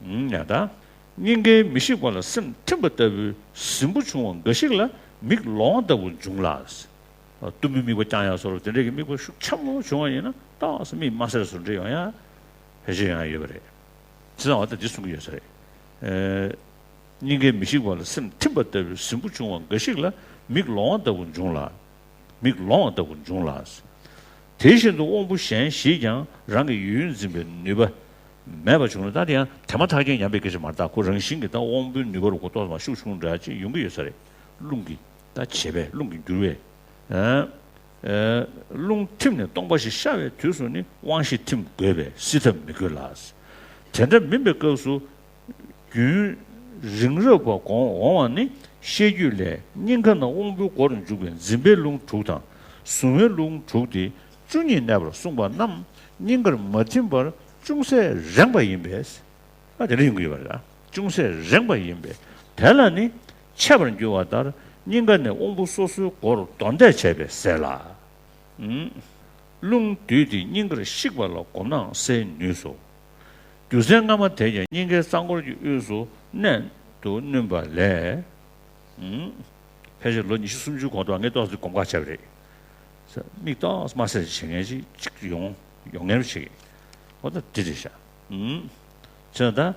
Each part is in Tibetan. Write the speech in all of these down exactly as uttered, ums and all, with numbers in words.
ཡང་ད། སྙིང་གའི་མི་ཤིགས་པ་ལ་སེམས་ཐིམ་པ་ལྟ་བུའི་གཟིམ་པོ་བྱུང་བ་འགའ་ཞིག་ལ་མིག་ལོང་བ་ལྟ་བུར་འབྱུང་ལ། གཏུམ་པོའི་དམིགས་པ་བསྐྱང་ཡག་སོགས་དེ་འདྲ་གི་དམིགས་པ་ཤུགས་ཆེན་པོ་བྱུང་བ་ཡིན་ན་ཏོག་ཙམ་མིག་དམར་སེར་བཟོ་འདྲ་ཡོང་ཡ། ཕལ་ཆེར་ཡོང་ཡ་ཡོད་པ་རེད། བྱས་ཙང་འོ་ད་འདི་གསུང་གི་ཡོད་ས་རེད། ཨེ། སྙིང་གའི་མི་ཤིགས་པ་ལ་སེམས་ཐིམ་པ་ལྟ་བུའི་གཟིམ་པོ་བྱུང་བ་འགའ་ཞིག་ལ་མིག་ལོང་བ་ལྟ་བུར་འབྱུང་ལ། མིག་ལོང་བ་ལྟ་བུར་འབྱུང་ལ། དེ་བཞིན་དུ་དབང་པོ་གཞན་བཞིས་ཀྱང་རང་གི་ཡུལ་འཛིན་པའི་ནུས་པ་མེད་པ་བྱུང་ན། ད་དེ་ཡང་དེ་མ་ཐག་རྐྱེན་ཡིན་པའི་སྐད་ཆ་མ་རེད། ད་ཁོ་རང་བཞིན་གྱིས་ད་དབང་པོའི་ནུས་པ་རུ་གོ་རྟོགས་མ་ཤུགས་ཆུང་འདྲ་ཅིག་ཡོང་གི་ཡོད་ས་རེད། རླུང་གིས་ད་བྱས་པས་རླུང་གིས་འགྱུར་བས། ཨ། ཨ། རླུང་ཐིམ་ནས་སྟོང་པ་ཞིག་ཤར་བའི་དུས་སུ་ནི་དབང་བཞི་ཐིམ་དགོས་པས་སྲིད་ཐབས་མི་དགོས་ལ། དེ་འདྲ་མིན་པའི་སྐབས་སུ། རྒྱུན་རིང་རབ་པ་གོང་འོང་བ་ནི་ཤེས་རྒྱུད་ལས་སྙིང་ག་ན་དབང་པོའི་སྒོར་འཇུག་པའི་འཛིན་པའི་རླུང་དྲུག་དང་གཟུང་བའི་རླུང་དྲུག་སྟེ་བཅུ་གཉིས་གནས་པར་གསུངས་པ་རྣམས་སྙིང་གར་མ་ཐིམ་པར་ཅུང་ཟད་རེངས་པ་ཡིན་པས། ཨ། དེ་འདྲ་ཡོང་གི་ཡོད་པ་རེད། ཅུང་ཟད་རེངས་པ་ཡིན་པས། དེ་ལ་ནི་འཆད་པར་འགྱུར་བ་ལྟར་སྙིང་ག་ནས་དབང་པོ་སོ་སོའི་སྒོར་གདོན་བཟླས་བྱས་པས་ཟེར་ལ། རླུང་བསྡུས་ཏེ་སྙིང་གར་གཤེགས་པ་ལ་གོམས་ན་གསལ་ནུས་སོ། རྒྱུ་མཚན་སྔ་མ་དེས་ཀྱང་སྙིང་གའི་རྩ་འཁོར་གྱི་དབུས་སུ་གནད་དུ་བསྣུན་པ་ལས། ཕལ་ཆེར་ལོ་ཉི་ཤུ་སུམ་ཅུའི་གོང་དུ་ངས་ཏོག་ཙམ་གོམ་ཁ་བྱས་པ་རེད། མིག་ཏོག་ཙམ་དམར་སེར་བྱེད་མཁན་ཅིག་ཅིག་ཡོང་ཡོང་མཁན་ཅིག་འོ་ད་འདི་རེད་ཤག་བྱས་ན་ད་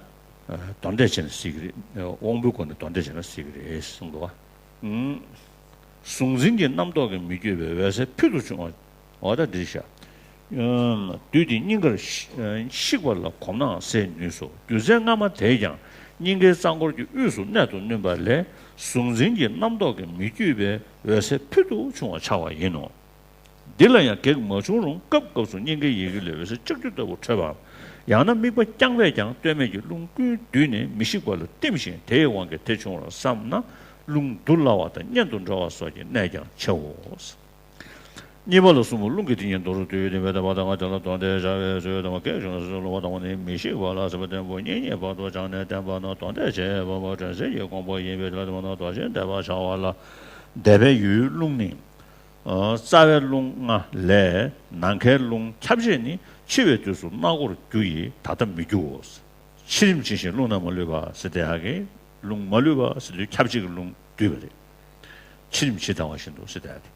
གདོན་བཟླས་བྱས་ན་སྲིད་ཀྱི་རེད། དབང་པོའི་སྒོ་ནས་གདོན་བཟླས་བྱས་ན་སྲིད་ཀྱི་རེད་གསུངས་འདུག་བ། གཟུང་འཛིན་གྱི་རྣམ་རྟོག་གིས་མི་བསྐྱོད་པའི་འོད་གསལ་ཕུལ་དུ་བྱུང་བ། འོ་ད་འདིར་བཞག་བསྡུས་ཏེ་སྙིང་གར་གཤེགས་པ་ལ་གོམས་ན་གསལ་ནུས་སོ། རྒྱུ་མཚན་སྔ་མ་དེས་ཀྱང་སྙིང་གའི་རྩ་འཁོར་གྱི་དབུས་སུ་གནད་དུ་བསྣུན་པ་ལས་གཟུང་འཛིན་གྱི་རྣམ་རྟོག་གིས་མི་བསྐྱོད་པའི་འོད་གསལ་ཕུལ་དུ་བྱུང་བ་ཆགས་པ་ཡིན་ནོ། འདི་ལ་ཡང་གེགས་མ་བྱུང་རུང་སྐབས་སྐབས་སུ་སྙིང་གའི་ཡི་གེ་ལས་འོད་ཟེར་ལྕགས་ཀྱུ་ལྟ་བུ་འཕྲོས་པའམ། ཡང་ན་དམིགས་པ་རྐྱང་པས་ཀྱང་ལྟོས་མེད་ཀྱི་རླུང་ཀུན་བསྡུས་ནས་མི་ཤིགས་པ་ལ་བསྟིམ་ཞིང་དེའི་དབང་གིས་དེ་བྱུང་བར་བསམ་ན་རླུང་འདུ་སླ་བ་དང་གཉེན་དུ་འགྲོ་བ་སོགས་ཀྱི་གནད་ཀྱང་ཆེའོ། གཉིས་པ་ལ་གསུམ་པོ་རླུང་གི་དེ་ཉིད་མདོར་བསྡུས་ཏེ་མེད་པ་དང་མ་དང་བ་དེ་ལ་གདོན་བཟླས་བྱ་བའི་ཚུལ་དང་། གེགས་བྱུང་ན་སྲིད་ལོག་པ་དང་པོ་ནི་མི་ཤིགས་པ་ལ་སྲིད་པ་བརྟན་པོ་གཉིས་གཉིས་བར་དུ་སྦྱངས་ནས་བསྟན་པ་ན་གདོན་བཟླས་བྱེད་པ་པོ་དྲན་གསོའི་ཡིད་ཀོང་པོ་ཡིན་པས་དེ་ལ་དེ་མ་ན་མདོ་ཆེན་བཟླས་པ་བྱ་བ་ལ། བཟླས་པའི་ཡུལ་རླུང་ནི། རྩ་བའི་རླུང་ལྔ་ལས་ནམ་མཁའི་རླུང་ཁྱབ་བྱེད་ནི་འཆི་བའི་དུས་སུ་སྣ་སྒོར་རྒྱུ་ཡིས་ད་ལྟ་མི་རྒྱུའོ། འཆི་རིམ་འཆི་ཞིང་རླུང་རྣམས་མ་ལུས་པ་ཟེར་དེ་ཡག་གི་རླུང་མ་ལུས་པ་ཟེར་དུས་ཁྱབ་བྱེད་ཀྱི་རླུང་བསྡུས་པ་རེད། འཆི་རིམ་ཇི་ལྟ་བ་བཞིན་དུ་ཟེར་དེ་ཡག་གི་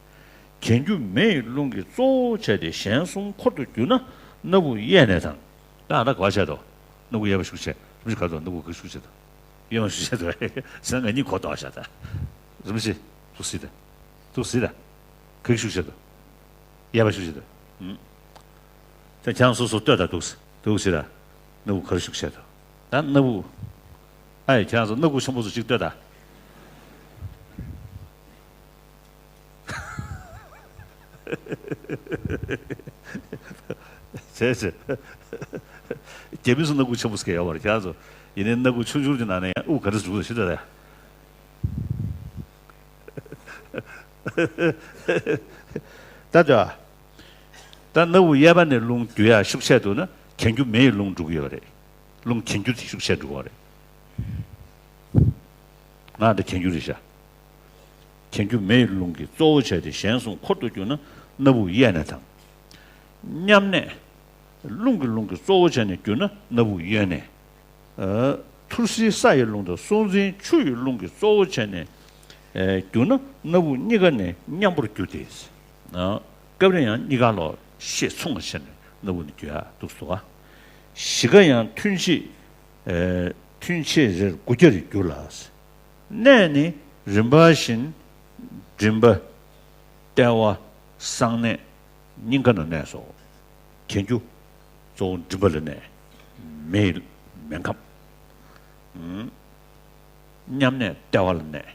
གྱེན་རྒྱུ་མེ་ཡི་རླུང་གིས་གཙོ་བོ་བྱས་ཏེ་གཞན་གསུམ་འཁོར་དུ་གྱུར་ན་སྣ་བུག་གཡས་ནས་དང་། ད་ད་ག་བ་བྱས་དོ། སྣ་བུག་གཡས་པ་ཤུགས་ཆེ། རིམ་གྱིས་ག་དོ་སྣ་བུག་ག་ཤུགས་ཆེ་དོ། གཡས་མ་ཤུགས་ཆེ་དོ། ཟེར་ན་ང་གཉིས་གོ་དོ་ཤ་ད། རིམ་གྱིས་འདུག་སྲིད་ད། འདུག་སྲིད་ད། ག་གི་ཤུགས་ཆེ་དོ། གཡས་པ་ཤུགས་ཆེ་དོ། ཨུམ། ད་ཁྱེད་རང་སོ་སོ་ལྟོས་ད་འདུག་སྲིད་འདུག་སྲིད་ད། སྣ་བུག་ག་རེ་ཤུགས་ཆེ་དོ། ད་སྣ་བུག་ཨ་ཡེ་ཁྱེད་རང་ཚོ་སྣ་ཁུག་ཆེན་པོ་ཚོ་གཅིག་ལྟོས་དང་། བྱས་བྱས། རྒྱ་མི་ཚོ་སྣ་ཁུག་ཆེན་པོ་ཟེར་མཁན་ཡོད་མ་རེད་ཁྱེད་རང་ཚོ། ཡིན་ནའི་སྣ་ཁུག་ཆུང་ཆུང་དེ་ནང་ནས་ཡང་དབུགས་ག་འདྲ་འཇུག་དང་ཤེས་ལྟོས་དང་། ད་ལྟོས་ཨ། ད་སྣ་བུག་གཡས་པ་ནས་རླུང་རྒྱུ་ཡ་ཤུགས་ཆེ་འདུག་ན་གྱེན་རྒྱུ་མེ་ཡི་རླུང་འགྲོ་གི་ཡོད་རེད། རླུང་གྱེན་རྒྱུ་དེ་ཤུགས་ཆེ་འགྲོ་གི་ཡོད་རེད། ང་ད་གྱེན་རྒྱུ་རེད་ཤག་གྱེན་རྒྱུ་མེ་ཡི་རླུང་གིས་གཙོ་བོ་བྱས་ཏེ་གཞན་གསུམ་འཁོར་དུ་གྱུར་ན་སྣ་བུག་གཡས་ནས་དང་། མཉམ་གནས། རླུང་གི་རླུང་གིས་གཙོ་བོ་བྱས་ནས་གྱུར་ན་སྣ་བུག་གཡོན་ནས། ཨ། ཐུར་སེལ་ས་ཡི་རླུང་དང་སྲོག་འཛིན་ཆུ་ཡི་རླུང་གིས་གཙོ་བོ་བྱས་ནས། ཨེ། གྱུར་ན་སྣ་བུག་གཉིས་ཀ་ནས་མཉམ་པོར་རྒྱུ་སྟེ། ཨ། སྐབས་རེ་ཡང་གཉིས་ཀ་ལོག་ཤས་མཚུངས་པ་བྱས་ནས་སྣ་བུག་ནས་རྒྱུ་ཡ་འདུག་སོ། བཞི་ཀ་ཡང་ཐུན་ཕྱེད། ཨེ། ཐུན་ཕྱེད་རེར་དགུ་བརྒྱར་རྒྱུ་ལ། གནས་ནི་རིམ་པ་བཞིན་མགྲིན་པ། ལྟེ་བ། གསང་གནས། སྙིང་ག་ན་གནས་སོ། གྱེན་རྒྱུ། གཙོ་བོ་མགྲིན་པ་ལ་གནས། མེ་ཡི་མེ་ཁམས། མཉམ་གནས་ལྟེ་བ་ལ་གནས།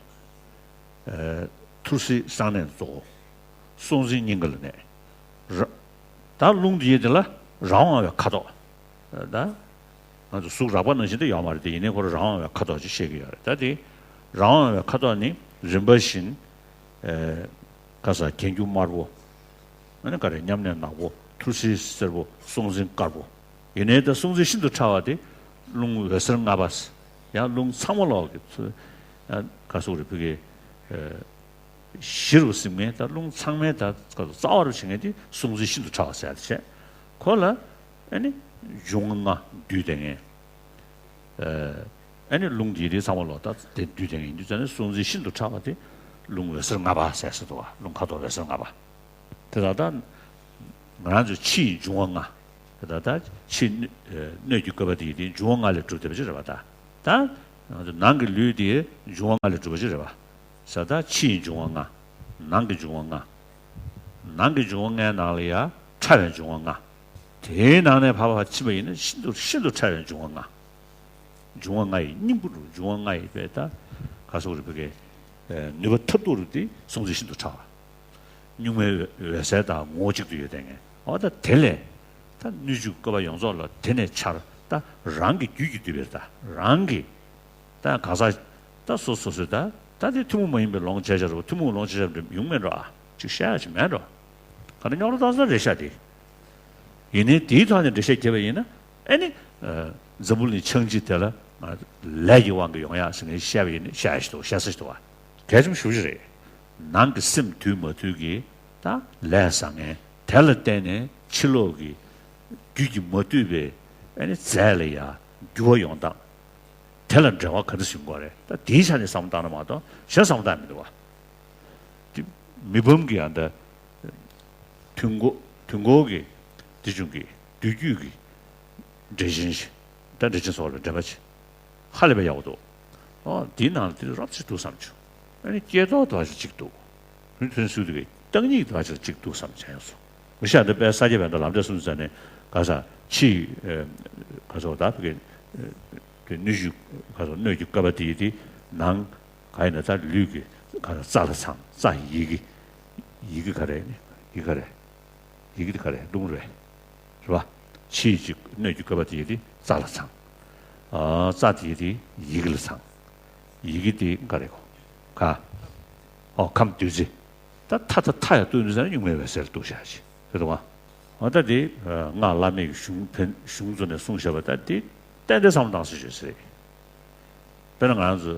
ཨ། ཐུར་སེལ་གསང་གནས་གཙོ་བོ། སྲོག་འཛིན་སྙིང་ག་ལ་གནས། ར། ད་རླུང་འདི་ཡི་དེ་ལ་རང་དབང་བའི་ཁ་དོག་ད། ང་ཚོ་གཟུགས་རགས་པ་ནང་བཞིན་དུ་ཡོད་མ་རེད་དེ། ཡིན་ནའི་ཁོ་རང་དབང་བའི་ཁ་དོག་ཅིག་བཤད་ཀྱི་ཡོད་རེད། ད་དེ་རང་དབང་བའི་ཁ་དོག་ནི་རིམ་པ་བཞིན། ཨེ། ཁ་ས་གྱེན་རྒྱུ་དམར་པོ། ཨ་ནི་ག་རེ་མཉམ་གནས་ནག་པོ། ཐུར་སེལ་སེར་པོ། སྲོག་འཛིན་དཀར་པོ། ཡིན་ནའི་ད་སྲོག་འཛིན་ཤིན་ཏུ་ཕྲ་བ་དེ་རླུང་འོད་ཟེར་ལྔ་པ། ཡང་རླུང་ཚང་མ་ལོག་གི་ཚུལ། ཡང་ག་སོགས་རེ་ཕུལ་གི། ཨེ། གཞིར་རུ་སིམ་ངེས་ད་རླུང་ཚང་མའི་ད་རྩ་བ་རུ་བྱེད་ངེས་དེ་སྲོག་འཛིན་ཤིན་ཏུ་ཕྲ་བ་ཟེར་ཡ་དེ་བྱས། ཁོ་ལ་ཨ་ནི་འབྱུང་ལྔ་འདུས་ཏེ་ངེས། ཨ་ནི་རླུང་དེ་དེ་ཚང་མ་ལོ་ད་དེ་འདུས་དེ་ཡིན་དུས་ཙང་ནས་སྲོག་འཛིན་ཤིན་ཏུ་ཕྲ་བ་དེ་རླུང་འོད་ཟེར་ལྔ་པ་ཟེར་ཟེར་འདུག་བ། རླུང་ཁ་དོག་འོད་ཟེར་ལྔ་པ། དེ་ལ་ད་ང་རང་ཚོའི་ཕྱི་ཡི་འབྱུང་བ་ལྔ། དེ་ལ་ད་ཕྱི་སྣོད་ཀྱི་བསྐལ་པ་དེ་ཡི་དེ་འབྱུང་བ་ལྔ་ལས་གྲུབ་བསྡད་པ་ཅིག་རེད་བ་ད། ད་ང་ཚོ་ནང་གི་ལུས་དེ་འབྱུང་བ་ལྔ་ལས་གྲུབ་པ་ཅིག་རེད་བ། ས་ད་ཕྱི་ཡི་འབྱུང་བ་ལྔ། ནང་གི་འབྱུང་བ་ལྔ། ནང་གི་འབྱུང་བ་ལྔའི་ནང་ལ་ཡང་ཕྲ་བའི་འབྱུང་བ་ལྔ། དེའི་ནང་ནས་ཕར་ཕར་ཕྱིན་པ་ཡིན་ན་ཤིན་ཏུ་ཤིན་ཏུ་ཕྲ་བའི་འབྱུང་བ་ལྔ། འབྱུང་བ་ལྔ་ཡི་སྙིང་པོ་རུ་འབྱུང་བ་ལྔ་ཡི་པའི་ད་ག་སོགས་རུ་བོད་ཀྱི་ནུས་པ་ཐབས་རྡོ་རུ་དེ་སྲོག་འཛིན་ཤིན་ཏུ་ཕྲ་བ། གཉུག་མའི་འོད་གསལ་དང་ངོ་བོ་གཅིག་ཏུ་ཡོད་དེ་ངས་འོ་ད་དེ་ལས་ད་སྣོད་བཅུད་བསྐལ་པ་ཡོངས་རྫོགས་ལ་དེ་ནས་འཆར་ད་རང་གི་རྒྱུད་ཀྱིས་བསྡུས་པའི་ད་རང་གི་ད་གང་ཟག་ད་སོ་སོ་སོས་ད་ད་དེ་ཐུན་མོང་མ་ཡིན་པའི་ལོངས་སྤྱད་བྱ་རུ་ཐུན་མོང་ལོངས་སྤྱད་བྱ་རུ་ཡོང་མེད་འགྲོ་ཨ་ཅིག་བཤད་ཡ་ཅིག་མེད་འགྲོ། ག་ད་རྙོག་དྲ་བཏང་ས་རེད་ཤག་དེ། ཡིན་ནའི་དེའི་ཐོག་ནས་འགྲེལ་བཤད་བརྒྱབ་པ་ཡིན་ན་ཨེ་ནི། འཛམ་བུ་གླིང་ཆགས་འཇིག་དེ་ལ་ལས་ཀྱི་དབང་གིས་ཡོང་ཡག་ཟེར་ནས་བཤད་པ་ཡིན་ན་བཤད་ཡ་ཞིག་འདུག་བཤད་ས་ཞིག་འདུག་བ། གལ་ཆེན་པོ་ཞེ་པོ་ཅིག་རེད། ནང་གི་སེམས་དུལ་མ་དུལ་གྱི་ད་ལས་བཟང་ངན་དེ་ལ་བརྟེན་ནས་ཕྱི་ལོགས་ཀྱི་རྒྱུད་ཀྱིས་མ་བསྡུས་པའི་ཨེ་ནི་རྫས་ལ་ཡང་འགྱུར་བ་ཡོང་སྟངས། དེ་ལ་འབྲེལ་བ་ག་འདྲ་ཞིག་དགོས་རེད། ད་དེའི་ཆ་ནས་བསམ་བློ་བཏང་ན་མ་གཏོགས་གཞན་བསམ་བློ་བཏང་མི་འདུག་བ། དེ་མི་ཕམ་གྱི་ཡང་ད་དུས་འཁོར་དུས་འཁོར་གྱི་དེ་བྱུང་གི་བསྡུས་རྒྱུད་ཀྱི་འགྲེལ་ཆེན་ཞིག་ད་འགྲེལ་ཆེན་སོགས་ལ་འགྲེལ་པ་ཆེ་ཧ་ལས་པའི་ཡག་པོ་འདུག་ཨོ་དེའི་ནང་ལ་དེ་རབ་ཅིག་འདུག་བསམ་བྱུང་། ཨ་ནི་སྐྱེས་རྟོགས་འདྲ་ཞིག་གཅིག་འདུག་ཕན་ཚུན་ཚུལ་དུ་གི་བརྟག་གཉིས་འདྲ་ཞིག་གཅིག་འདུག་བསམ་བྱས་ཡོང་སོང་། མི་ཤ་འདི་དཔེ་ས་སྐྱ་བན་དུ་ལམ་འབྲས་གསུམ་ཟེར་ནས་ག་ས་ཕྱི་ག་ས་ད་བུ་གི་དེ་སྣོད་བཅུད་ག་ས་སྣོད་ཀྱི་བསྐལ་པ་དེ་ཡི་དེ་ནང་ག་ཡིན་ན་ད་ལུས་ཀྱི་ག་ས་རྩ་ལ་ཚང་རྩ་ཡི་གེ་ཡི་གེ་ག་རེ་ཡི་གེ་ག་རེ་ཡི་གེ་དེ་ག་རེ་རླུང་རེད། རེད་བ། ཕྱི་ཡི་གཅིག་སྣོད་ཀྱི་བསྐལ་པ་དེ་ཡི་དེ་རྩ་ལ་ཚང་། རྩ་དེ་ཡི་དེ་ཡི་གེ་ལ་ཚང་། ཡི་གེ་དེ་ག་རེ་གོ་ག་ཨོ་ཁམས་བདུད་རྩི། ད་ཐ་ད་ཐ་ཡང་གཏུགས་ནས་ཟེར་ན་གཉུག་མའི་འོད་ཟེར་གཏུགས་བཞག་ཅིག་རེད་དོ། ཨ་ད་དེ་སྔགས་བླ་མེད་ཀྱི་གཞུང་ཕན་གཞུང་ཚོ་ནས་གསུངས་བཞག་པ་ད་དེ་ཏན་ཏན་བསམ་བློ་བཏང་ཟེར་ཞུས་ཟེར། དཔེར་ན་ང་རང་ཚོ་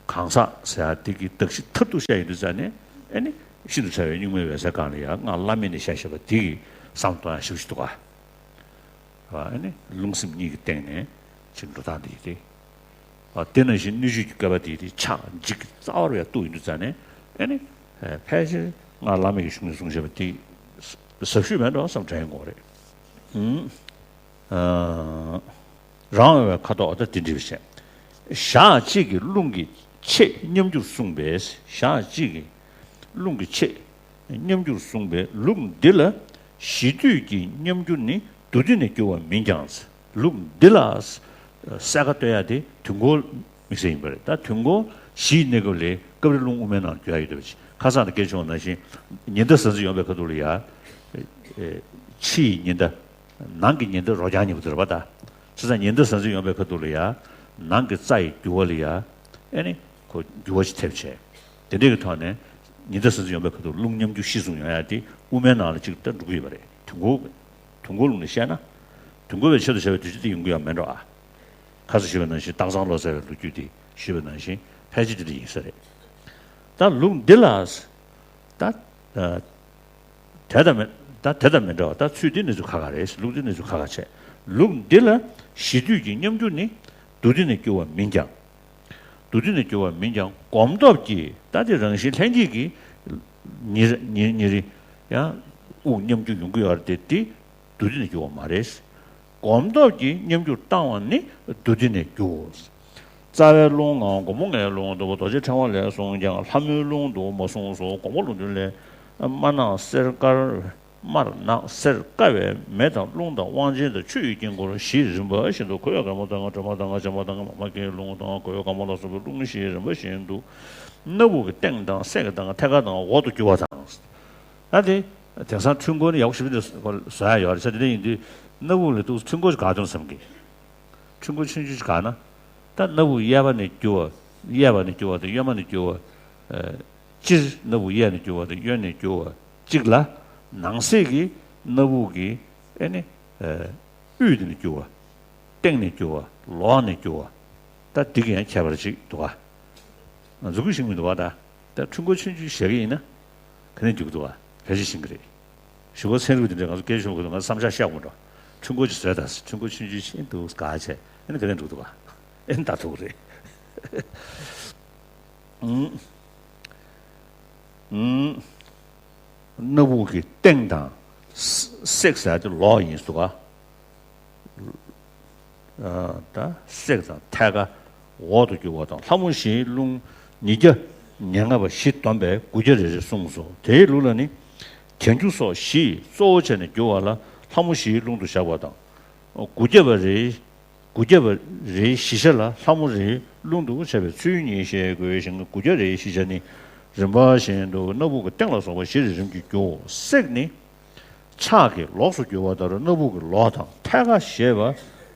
གང་ཟག་ཟེར་ཡ་དེ་གི་གདགས་གཞི་ཐབས་སྡུག་བཤད་ཡོང་དུས་ཙ་ནས་ཨེ་ནི་ཤིན་ཏུ་ཕྲ་བའི་གཉུག་མའི་འོད་ཟེར་སྒང་ལ་ཡང་སྔགས་བླ་མེད་ནས་བཤད་བཞག་པ་དེ་གི་བསམ་བློ་གཏོང་ཡ་ཞིབ་ཞིབ་འདུག་ག་ཨེ་ནི་རླུང་སེམས་གཉིས་ཀྱི་སྟེང་ནས་ཅིག་འགྲོ་སྟངས་དེ་ཡིན་ཏེ། དེ་ནང་བཞིན་སྣོད་བཅུད་ཀྱི་བསྐལ་པ་དེ་དེ་ཆགས་འཇིག་རྩ་བ་རུ་ཡང་གཏུགས་ཡོང་དུས་ཙ་ནས་ཨེ་ནི་ཕལ་ཆེར་སྔགས་བླ་མེད་ཀྱི་གཞུང་ནས་གསུངས་བཞག་པ་དེ་ཟབ་ཤོས་མེད་འགྲོ་བསམ་དྲན་ཡོང་གི་རེད། ཨུམ། རང་འོས་པའི་ཁ་དོག་ད་དེ་འདྲ་བཤད། ཞག་གཅིག་གི་རླུང་གི་ཕྱེད་མཉམ་རྒྱུར་གསུངས་པས་ཞག་གཅིག་གི་རླུང་གི་ཕྱེད་མཉམ་རྒྱུར་གསུངས་པས་ལུགས་འདི་ལ་གཞི་དུས་ཀྱི་མཉམ་རྒྱུ་ནི་དུ་དུས་ནས་རྒྱུ་བ་མིན་ཀྱང་། ལུགས་འདི་ལ་གསལ་ཁ་གཏོད་ཡ་དེ་དུས་འཁོར་དམིགས་བསལ་ཡིན་པ་རེད། ད་དུས་འཁོར་བཞིའི་གནས་སྐབས་ལས་སྐབས་རེ་རླུང་དབུ་མའི་ནང་རྒྱུ་ཡ་ཡོད་པ་ཁ་སང་དང་སྐད་ཆ་བྱུང་བ་ནང་བཞིན་ཉི་ཟླ་གཟའ་འཛིན་ཡོང་པའི་ཁ་ཐུག་ལ་ཡ་ཕྱི་ཡི་ཉི་ཟླ། ནང་གི་ཉི་ཟླ་རོ་རྐྱང་གཉིས་པོ་དེ་རེད་པ་ད། བྱས་ཙང་ཉི་ཟླ་གཟའ་འཛིན་ཡོང་པའི་ཁ་ཐུག་ལ་ཡ། ནང་གི་རྩ་ཡི་རྒྱུ་བ་ལ་ཡ། ཨེ་ནི། ཁོ་རྒྱུ་བ་ཞིག་ཐེབས་བྱས། དེ་འདྲའི་གི་ཐོག་ནས། ཉི་ཟླ་གཟའ་འཛིན་ཡོང་པའི་ཁ་ཐུག་རླུང་མཉམ་རྒྱུ་གཞི་བཟུང་ཡོང་ཡ་དེ་དབུ་མའི་ནང་ལ་གཅིག་ཏུ་འགྲོ་གི་ཡོད་པ་རེད། དུས་འཁོར། དུས་འཁོར་ལུགས་ནས་བཤད་ན། དུས་འཁོར་བའི་ཆེད་དུ་བྱ་བའི་དུས་ཚོད་དེ་ཡོང་གི་ཡོད་མེད་འགྲོ་ཨ། ཁ་སང་ཞུས་པ་ནང་བཞིན་སྟག་ཚང་ལོ་ཟེར་བའི་ལོ་རྒྱུས་དེ་ཞུས་པ་ནང་བཞིན་ཕལ་ཆེར་དེ་འདྲ་ཡིན་ས་རེད། ད་ལུགས་འདི་ལ། ད། དེ་དང་མི་ད་དེ་དང་མི་འདྲ་བ་ད་ཚུལ་འདི་གནས་ཚུལ་ཁ་ཁ་རེད། ལུགས་འདི་གནས་ཚུལ་ཁ་ཁ་བྱས། ལུགས་འདི་ལ་གཞི་དུས་ཀྱི་མཉམ་རྒྱུ་ནི་དུ་དུས་ནས་རྒྱུ་བ་མིན་ཀྱང་། དུ་དུས་ནས་རྒྱུ་བ་མིན་ཀྱང་གོམས་སྟོབས་ཀྱིས་ད་དེ་རང་བཞིན་ལྷན་སྐྱེས་ཀྱི་ཉེར་ཉེར་ཉེར་ཡང་དབུགས་མཉམ་རྒྱུ་ཡོང་གི་ཡོད་རེད་དེ་དུ་དུས་ནས་རྒྱུ་བ་མ་རེད། གོམས་སྟོབས་ཀྱིས་མཉམ་རྒྱུར་བཏང་བ་ནི་དུ་དུས་ནས་རྒྱུའོ། རྩ་བའི་རླུང་ངམ་སྒོ་མོ་ལྔའི་རླུང་ལྟ་བུ་རྡོ་རྗེ་ཕྲེང་བ་ལས་གསུངས་ཀྱང་ལྷ་མོའི་རླུང་དུ་མ་གསུངས་སོ། སྒོ་མོ་ལུང་འདྲེན་ལས། དམར་ནག་སེར་དཀར། དམར་ནག་སེར་དཀར་བའི་མེ་དང་རླུང་དང་དབང་ཆེན་དང་ཆུ་ཡི་དཀྱིལ་འཁོར་བཞི་རིམ་པ་བཞིན་དུ་ཁོལ་བའི་སྒ་མོ་དང་སྒྲོལ་མ་དང་སྦྱིན་པ་དང་མ་མ་ཀིའི་རླུང་དང་གོས་སྒ་མོ་ལ་སོགས་པའི་རླུང་བཞི་རིམ་པ་བཞིན་དུ། སྣ་བུག་གི་སྟེང་དང་སེང་གེ་དང་ཐད་ཀར་དང་འོག་ཏུ་རྒྱུ་བ་དང་། ད་དེ། དེང་སང་འཕྲུལ་འཁོར་ནི་ཡག་པོ་ཞེ་པོ་ཅིག་བཟོ་ཡ་ཡོད་རེད་ཟེར། དེ་འདྲ་ཡིན་དུས་སྣ་བུག་ལ་ཏོག་ཙམ་འཕྲུལ་འཁོར་ཅིག་བསྒག་དང་བསམ་གི། འཕྲུལ་འཁོར་ཆུང་ཆུང་ཅིག་བསྒག་ན། ད་སྣ་བུག་གཡས་པ་ནས་རྒྱུ་བ། གཡས་པ་ནས་རྒྱུ་བ་དང་གཡོན་མ་ནས་རྒྱུ་བ། ཨ། སྤྱིར་སྣ་བུག་གཡས་ནས་རྒྱུ་བ་དང་གཡོན་ནས་རྒྱུ་བ་གཅིག་ལ། ནང་གསེས་ཀྱི་སྣ་བུག་གི་ཨེ་ནི། ཨ། དབུས་དེ་ནས་རྒྱུ་བ། སྟེང་ནས་རྒྱུ་བ། ལོགས་ནས་རྒྱུ་བ། ད་འདི་གི་ཡང་ཁྱད་པར་ཅིག་འདུག་ག་མཛུབ་གུ་ཤིག་མི་འདུག་བ་ད། ད་འཕྲུལ་འཁོར་ཆུང་ཆུང་བཞག་གི་ཡིན་ན། ག་ནས་རྒྱུག་འདུག་བ། ཕལ་ཆེར་ཤེས་ཀྱི་རེད། གཞུག་གུ་ཚན་རིག་པ་འདི་འདྲས་ང་ཚོ་སྐད་ཆ་བཤད་དགོས་འདུག་ང་ཚོ་བསམ་འཆར་བཤད་དགོས་འདུག་འཕྲུལ་འཁོར་ཅིག་བཟོས་དང་། འཕྲུལ་འཁོར་ཆུང་ཆུང་ཞིག་འདུག་ག་བྱས། ཨ་ནི་ག་ནས་འགྲོ་འདུག་ག་ཨེ་ད་ཐུག་རེད། ཨུམ། ཨུམ། སྣ་བུག་གི་སྟེང་དང་། བསྲེག་ཟེར་དེ་ལོག་ཡིན་སུ་ག་ད་བསྲེག་དང་ཐད་ཀ་འོག་ཏུ་གྱུར་བ་དང་། ལྷ་མོ་བཞིའི་རླུང་ཉིས་བརྒྱ་ཉེར་ལྔ་པ་བཞི་བསྡོམས་པས་དགུ་བརྒྱ་རེ་རེ་གསུངས་སོ། དེའི་ལུགས་ལ་ནི། གྱ་གྱུ་སོགས་བཞི་གཙོ་བོ་བྱས་ནས་རྒྱུ་བ་ལ་ལྷ་མོ་བཞིའི་རླུང་དུ་བཞག་པ་དང་། དགུ་བརྒྱ་པ་རེའི། དགུ་བརྒྱ་པ་རེའི་བཞི་ཆ་ལ་ལྷ་མོ་རེའི་རླུང་དུ་བྱས་པའི་ཚུལ་གཉིས་ཤེས་དགོས་ཤིང་། དགུ་བརྒྱ་རེའི་བཞི་ཆ་ནི་རིམ་པ་བཞིན་དུ་སྣ་བུག་གི་སྟེང་ལ་སོགས་པ་བཞི་རེ་རིམ་གྱིས་རྒྱུའོ། བསྲེག་ནི་ཕྱག་གི་ལོགས་སུ་གྱུར་པ་ལྟར་སྣ་བུག་གི་ལོགས་དང་། ཐད་ཀ་ཞེས་པ་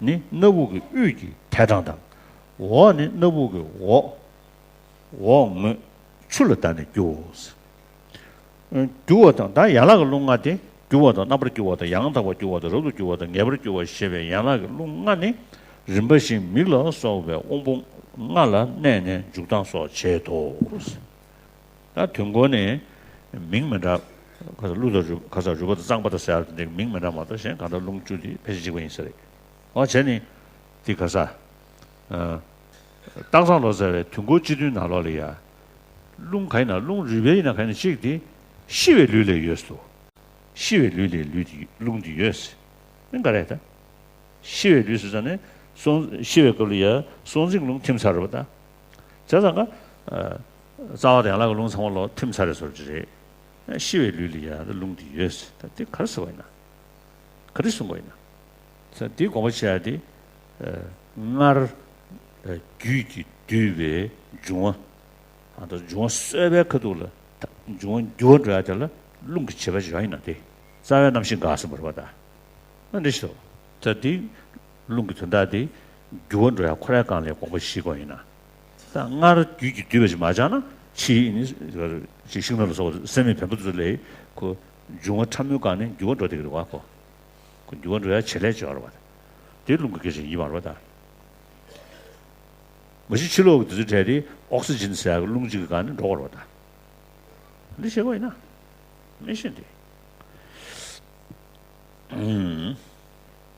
ནི་སྣ་བུག་གི་དབུས་ཀྱི་ཐད་དྲངས་དང་། འོག་ནི་སྣ་བུག་གི་འོག་འོག་ངོས་ཆུ་ལ་བལྟ་ནས་རྒྱུའོ། རྒྱུ་བ་དང་། ད་ཡན་ལག་གི་རླུང་ལྔ་སྟེ། རྒྱུ་བ་དང་། རྣམ་པར་རྒྱུ་བ་དང་། ཡང་དག་པར་རྒྱུ་བ་དང་། རབ་ཏུ་རྒྱུ་བ་དང་། ངེས་པར་རྒྱུ་བ་ཞེས་པའི་ཡན་ལག་གི་རླུང་ལྔ་ནི་རིམ་པ་བཞིན་མིག་ལ་སོགས་པའི་དབང་པོ་ལྔ་ལ་གནས་ནས་འཇུག་ལྡང་སོགས་བྱེད་དོ། ད་དུས་འཁོར་ནི་མིང་མི་འདྲ། ཁ་ས་གླུ་དང་རུ། ཁ་ས་རུས་པ་དང་རྩངས་པ་དང་ཟེར་ཡག་དེ་འདྲའི་མིང་མི་འདྲ་མ་གཏོགས། གཞན་གང་ལྟར་རླུང་བཅུ་དེ་ཕལ་ཆེར་གཅིག་པ་ཡིན་ས་རེད། འོ་བྱས་ནི་འདི་ཁ་ས། སྟག་ཚང་ལོ་ཟེར་བའི་དུས་འཁོར་སྤྱི་མཐུན་ནང་ལོགས་ལ་ཡ། རླུང་ག་ཡིན་ན། རླུང་རུས་པའི་ཡིན་ན་ག་ཡིན་ན་གཅིག་དེ་ཤི་བའི་ལུས་ལ་ཡོད་སོ། ཤི་བའི་ལུས་ལ་ལུས་དེ། རླུང་དེ་ཡོད། ཨེ་ག་རེད་ད། ཤི་བའི་ལུས་ཟེར་ཙང་ནས་སྲོག་ཤི་བའི་སྐབས་ལ་ཡ་སྲོག་འཛིན་རླུང་ཐིམ་ཚར་རེད་པ་ད། བྱས་ཙང་ཀ་རྩ་བ་དང་ཡན་ལག་གི་རླུང་ཚང་མ་ལོག་ཐིམ་ཚར་རེད་ཟེར་གྱི་རེད། ཤི་བའི་ལུས་ལ་ཡ་རླུང་དེ་ཡོད། ད་དེ་ག་རེ་ཟེར་བ་ཡིན་ན། ག་རེ་གསུངས་པ་ཡིན་ན། ད་དེ་དགོངས་པ་ཆེ་ཡ་དེ། སྔར་རྒྱུད་ཀྱིས་བསྡུས་པའི་འབྱུང་བ། ཨ་ད་འབྱུང་བ་གསོས་པའི་ཁ་ཐུག་ལ། འབྱུང་བ་འགྱུར་བ་འགྲོ་ཡ་དེ་ལ་རླུང་གི་བྱེད་པ་ཡོད་ཡིན་ན། དེ་རྩ་བའི་རྣམ་ཤེས་འགག་ཟིན་པ་རེད་པ་ད། ཨ་འདི་ཞིག་ད་དེ་རླུང་གི་དོན་དག་དེ་འགྱུར་བ་འགྲོ་ཡ་ཁོ་རའི་སྒང་ལ་དགོངས་པ་བཞེས་དགོས་ཡིན་ན། ད་སྔར་རྒྱུད་ཀྱིས་བསྡུས་པ་ཞིག་མ་སྦྱངས་ན། ཕྱིས་ནི་ཅིག་ཤིང་ནགས་ལ་སོགས་པ་སེམས་མེད་བེམ་པོ་ཚོ་ལས་ཁོ་འབྱུང་བ་ཕྲ་མོའི་སྒང་ནས་འགྱུར་བ་འགྲོ་བསྡད་ཀྱི་རེད་པ། ཁོ་ཁོ་འགྱུར་བ་འགྲོ་ཡ་བྱེད་ལས་བྱེད་པ་རེད་པ། དེ་རླུང་གི་སྐད་ཆ་ཡིན་པ་རེད་པ་ད། མ་གཞི་ཕྱི་ལོགས་ཀྱི་དུས་ཚོད་གྲས་དེ་ཨོག་སི་ཇིན་ཟེར་ཡ་གི་རླུང་གཅིག་གི་སྒང་ནས་འགྲོ་བ་རེད་པ་ད། འདི་བྱེད་དགོས་ཡིན་ན། མི་ཤེས་ཏེ།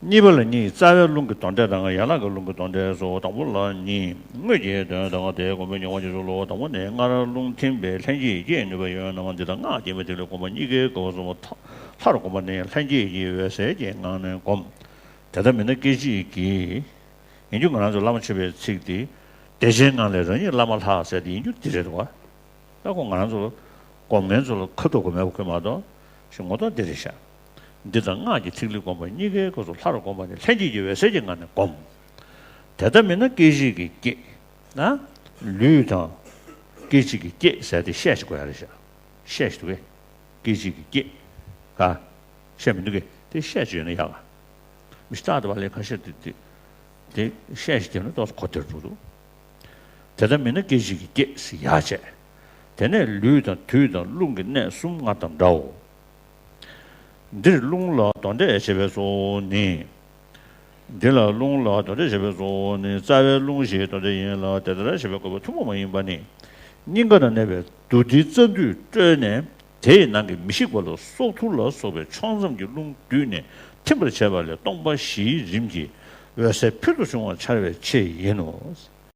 གཉིས་པ་ལ་གཉིས། རྩ་བའི་རླུང་གི་དོན་འགྲེལ་དང་ཡན་ལག་གི་རླུང་གི་དོན་འགྲེལ་སོ། དང་པོ་ལ་གཉིས། དངོས་ཀྱི་དོན་དང་དེའི་དགོངས་པའི་ཉེ་བར་འབྱེད་ཚུལ་ལོ། དང་པོ་ནི། སྔར་རླུང་ཐིམ་པས་ལྷན་སྐྱེས་ཀྱི་ནུས་པ་ཡོད་རྣམས་འདི་དང་སྔགས་སྐྱེས་མའི་ཐིག་ལེ་བསྒོམ་པ་གཉིས་ཀའི་སྐབས་སུ་མཐར་བསྒོམ་པ་ནི་ལྷན་སྐྱེས་ཀྱི་འོད་གསལ་གྱི་ངང་ནས་བསྒོམ། དེ་ལྟ་མིན་ན་སྐད་ཅིག་གིས། ཡིན་རྒྱུ་ང་རང་ཚོ་བླ་མ་མཆོད་པའི་ཚིག་འདི། བདེ་ཆེན་ངང་ལས་རང་ཉིད་བླ་མ་ལྷག་ཟེར་དེ་ཡིན་རྒྱུ་འདི་རེད་དོ། ད་ཁོ་ང་རང་ཚོ་ལ་སྒོམ་མཁན་ཚོ་ལ་ཁ་ཐུག་གོ་མེད་པ་ཁོས་མ་གཏོགས་ཞེས་ངོ་ཐོག་འདི་རེད་ཤག་འདི་དང་སྔགས་ཀྱི་ཐིག་ལེ་བསྒོམ་པ་གཉིས་ཀའི་སྐབས་སུ་མཐར་བསྒོམ་པ་ནི་ལྷན་སྐྱེས་ཀྱི་འོད་གསལ་གྱི་ངང་ནས་བསྒོམ། དེ་ལྟ་མིན་ན་སྐད་ཅིག་གིས་བསྐྱེད། ན། ལུས་དང་སྐད་ཅིག་གིས་བསྐྱེད་ཟེར་དེ་བཤད་ཅིག་དགོས་ཡ་རེད་ཤག་བཤད་ཅིག་འདུག་གས། སྐད་ཅིག་གིས་བསྐྱེད། ག་བཤད་མི་འདུག་གས། དེ་བཤད་ཅིག་ཡོད་ན་ཡག་ག་མི་ཤ་སྟག་དེ་བ་ལས་ཁ་ཤས་དེ་དེ་དེ་བཤད་ཅིག་བརྒྱབ་ན་ཏོག་ཙམ་གོ་བདེར་འགྲོ་འདུག་དེ་ལྟ་མིན་ན་སྐད་ཅིག་གིས་བསྐྱེད་ཟེར་ཡག་བྱས། དེ་ནས་ལུས་དང་དུས་དང་རླུང་གི་གནས་གསུམ་སྔར་དང་འདྲའོ། འདིར་རླུང་ལ་དོན་འགྲེལ་བྱེད་པའི་གཙོ་བོ་ནི། འདི་ལ་རླུང་ལ་དོན་འགྲེལ་བྱེད་པའི་གཙོ་བོ་ནི། རྩ་བའི་རླུང་ཞེས་དོན་འགྲེལ་ཡིན་ལ། དེ་ལྟར་བྱེད་པའི་དགོས་པ་ཐུན་མོང་མ་ཡིན་པ་ནི། སྙིང་ག་ན་གནས་པའི་དུ་ཏིའི་རྩ་མདུད་བཀྲོལ་ནས། དེའི་ནང་གི་མི་ཤིགས་པ་ལ་སྲོག་ཐུར་ལ་སོགས་པའི་ཕྱོགས་མཚམས་ཀྱི་རླུང་བསྡུས་ནས་ཐིམ་པར་བྱས་པ་ལས་སྟོང་པ་བཞིའི་རིམ་གྱིས་འོད་གསལ་ཕུལ་དུ་བྱུང་བ་འཆར་བའི་ཆེད་ཡིན་ནོ།